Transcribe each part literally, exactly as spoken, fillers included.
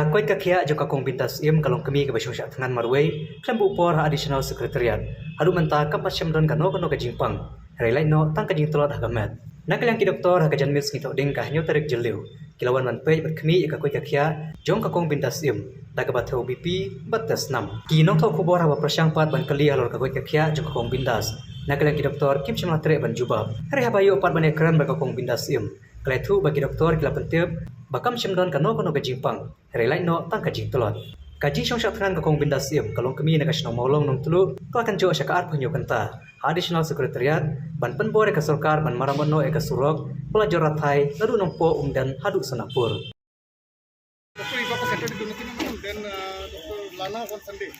Ka koit ka khiah jong ka Kong Binta Syiem ka long kmie kaba shong shah thngan marwei khlem buh por ha Additional Secretariat. Haduh mynta kam pat shym don kano kano ka jingpang. Hynrei lait noh tang ka jingtlot ha ka met. Na ka liang ki doktor ha ka janmiet Sngi Thohdieng ka hynñiew tarik Jylliew ki la wan ban peit bad khmih ïa ka koit ka khiah jong ka Kong Binta Syiem da kaba thew B P bad test snam. Ki nongthoh khubor haba pyrshang pat ban kylli halor ka koit ka khiah jong ka Kong Binta, na ka liang ki doktor kim shym la treh ban jubab. Hynrei haba ïoh pat ban ïakren bad ka Kong Binta Syiem, ka la ïathuh ba ki doktor ki la pyntip ba kam shym don kano kano ka jingpang. Hynrei lait noh tang ka jingtlot. Ka jingshong shah thngan ka Kong Binta Syiem ka long kmie na ka shnong Mawlong Nongtluh ka la kynjoh sha ka arphew hynñiew kynta ha Additional Secretariat ban pynbor ïa ka sorkar ban maramot noh ïa ka surok ba la jur rathai naduh Nongpoh Umden haduh Sonapur. Doctor Iba ko Saturday dun natin naman, then uh, Doctor Lana on Sunday.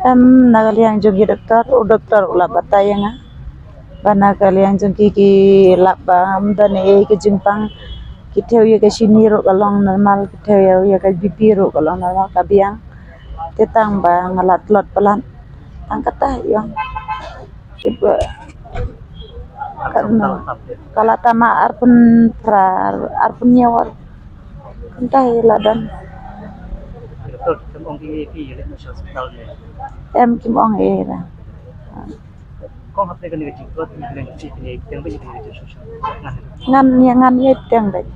Em, na ka liang jong ki doktor, u doktor u la batai ïa nga ba na ka liang jong ki, ki lap ba ym don ei ei ka jingpang. Ki thew ïa ka shini ruh ka long normal, ki thew ïa, ïa ka B P ruh ka long normal, ka biang. Te tang ba nga la tlot palat. Tang kata ïong. Iba ka la tam ma arphew phra, arphew hynñiew. Kata hi la don. Em, kim ong ei ra. Ngan ïa, ngan ïa pdiang beit.